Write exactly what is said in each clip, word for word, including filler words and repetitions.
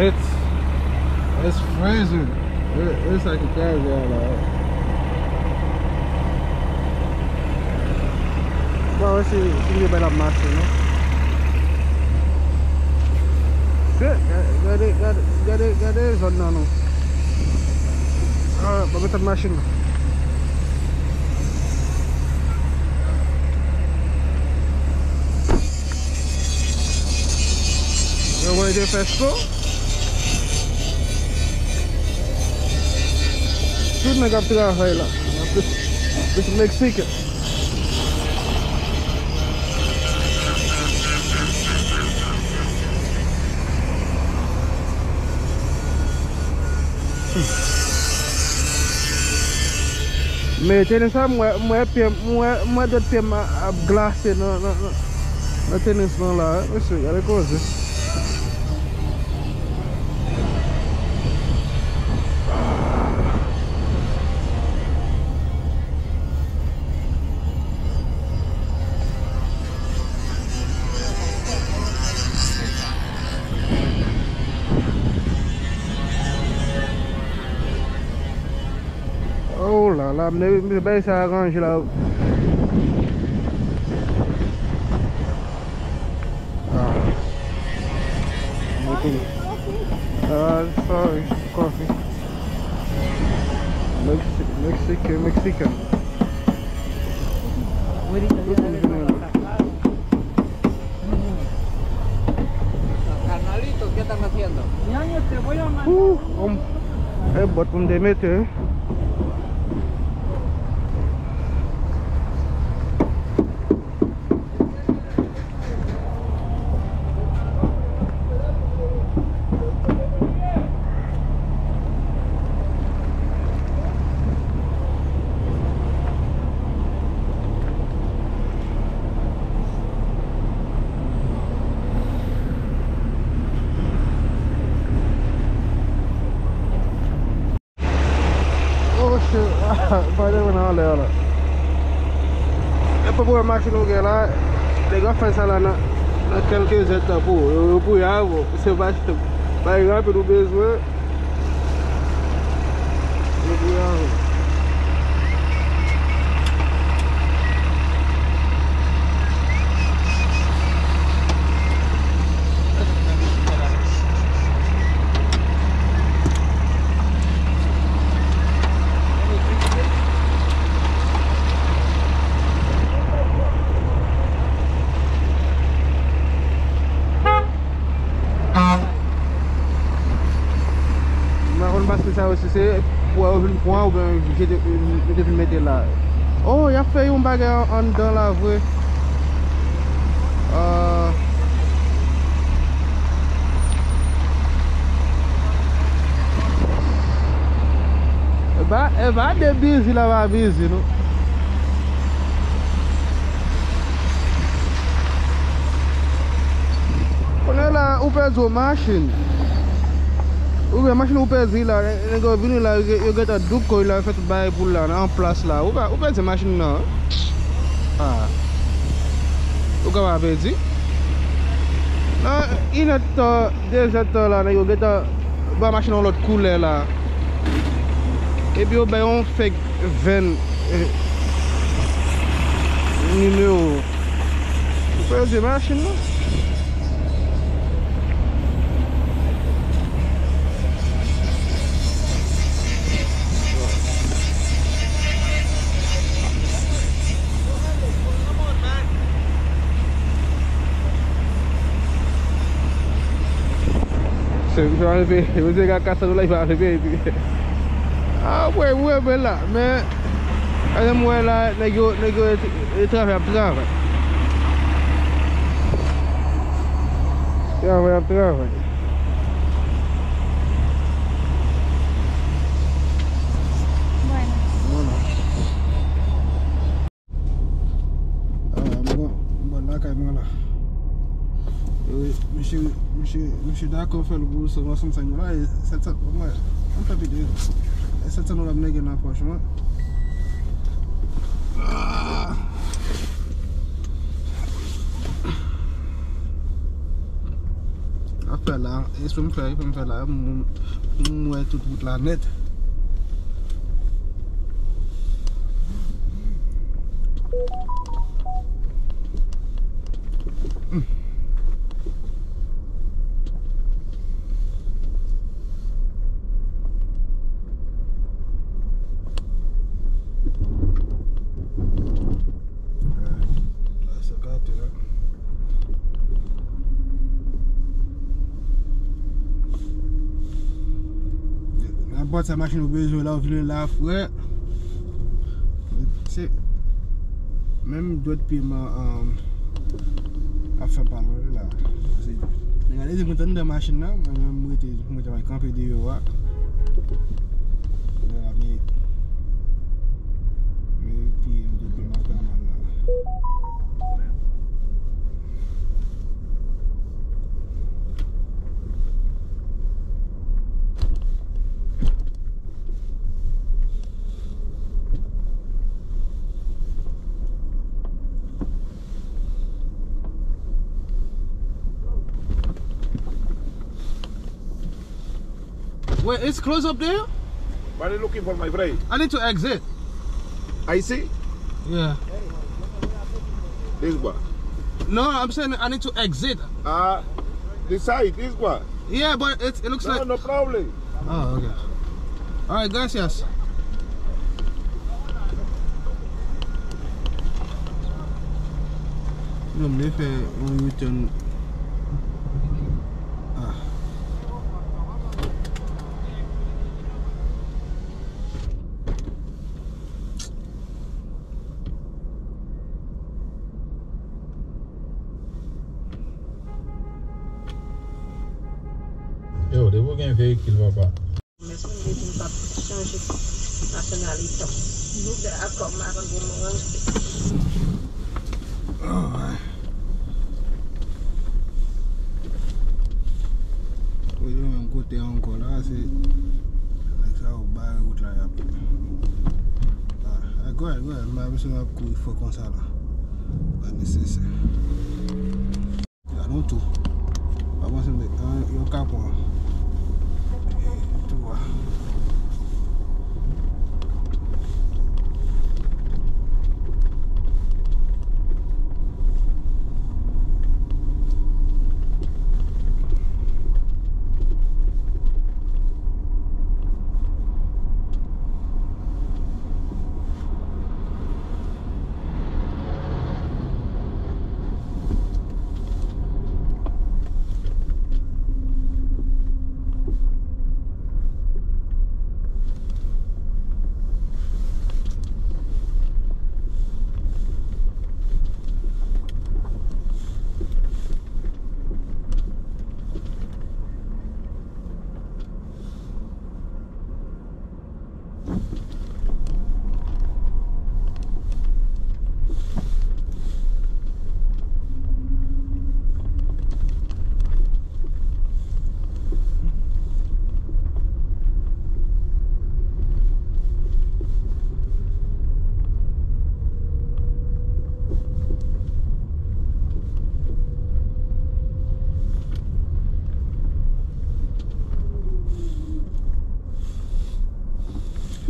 It's, it's freezing. E, e sa ki kraze a la. Bon, wè si, si li bay l ap mache, non? Gade, gade, gade, gade, gade zòn nan, non. Ah, bon, mete machin nan. Yo, mwen te fè so. Tout nèg ap travay la. Plis, plis Meksiken. Men tenis sa, m wè, m wè pye m, m wè, m wè dòt pye m a- ap glase nan, nan, nan, nan tenis lan la, wi, mesye, gade koze. Oh la la, men, men bagay sa aranje la. Ah. Ah, sorry, coffee. Mexi- Mexican, Mexican. Carnalito, ¿qué están haciendo? Uh, um, e bòt pou m te mete. Oh shit, pa de mwen anlè la. E pa pou machin ou gen la, nèg yo fè sa la nan, nan kèlke zè tan pou yo, yo pou y avè w. Se machin, bay rapid ou bezwen. Yo pou y avè w. M pa konn paske sa yo, si se pou yo vin pran oubyen yo te, yo te vin mete la. Oh, y ap fè yon bagay an- anndan la vre. Ah. E pa, e pa de bizi la, pa bizi, non. Kounye la, ou pèdi yon machin. Ou gen machin ou pèdi la, nèg yo vini la, yo, yo gentan douk kò yo la, yo fè tout bagay pou l la, nan plas la. Ou pa, ou pèdi machin nan. Ah. Ou ka pa pèdi. Nan inèdtan, dezèdtan la, nèg yo gentan ba machin nan yon lòt koulè la. Epi yo bay yon fake vèn, eh, nimewo. Ou pèdi machin nan. Se, se pa vle peye, se ka kat san dola, li pa vle peye. Ah, wè, wè, men la, men, men m wè la, nèg yo, nèg yo, e, e travay ap travay. Travay ap travay. Bueno. Bon. Ah, m bò, m bò lakay mwen la. E wi, misye, misye, misye dakò fè l pou san swasannsenk dola, e sèt san, mwen, mwen fè videyo. E sèt san dola m lage nan pòch mwen. Ah. Ap Fè la, espre m fè, fè m fè la, m, m, m wè tout wout la nèt. Hmm. Nenpòt sa machin ou bezwen la, ou vle la, frè. Se menm dwèt pye m an, um, ap fè pal la. Se, men gade, se mwen t anndan machin nan, mwen menm, mwen rete, mwen te kanpe deyò a. Mwen la, men, men pye m, dwèt pye m ap fè mal la. Wait, it's closed up there? Why they looking for my brake? I need to exit. I see. Yeah. This one. No, I'm saying I need to exit. Ah, this side, this one. Yeah, but it, it looks like. No, no problem. Oh, okay. All right, gracias. Yo, m vle fè yon U-turn. Ah. Yo, depi w gen veyikil, papa. Mèsi, m te di m p ap chanje nasyonalite m. Doudè ak kòm madanm pou mwen. Alright. Pou yo menm kote ankò la, se nèg sa yo bare wout la, y ap, ah, go ahead, go ahead, m pa bezwen ap kouri fò konsa la. Pa nesesè. Gad yon tou. Pa panse m, an, yo ka pran, e, tou a.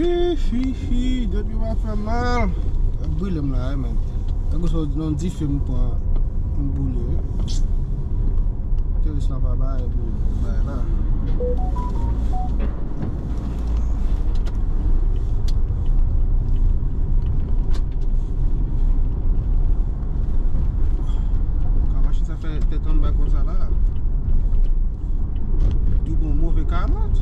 Hi, hi, hi, dwèt pye m ap fè mal. Ap brile m la, wi, men. Tankou se yon dife m pran, m boule, wi. Teris lan pa bay pou bay la. Kan machin sa fè tèt anba konsa la. Li bon move kalòt.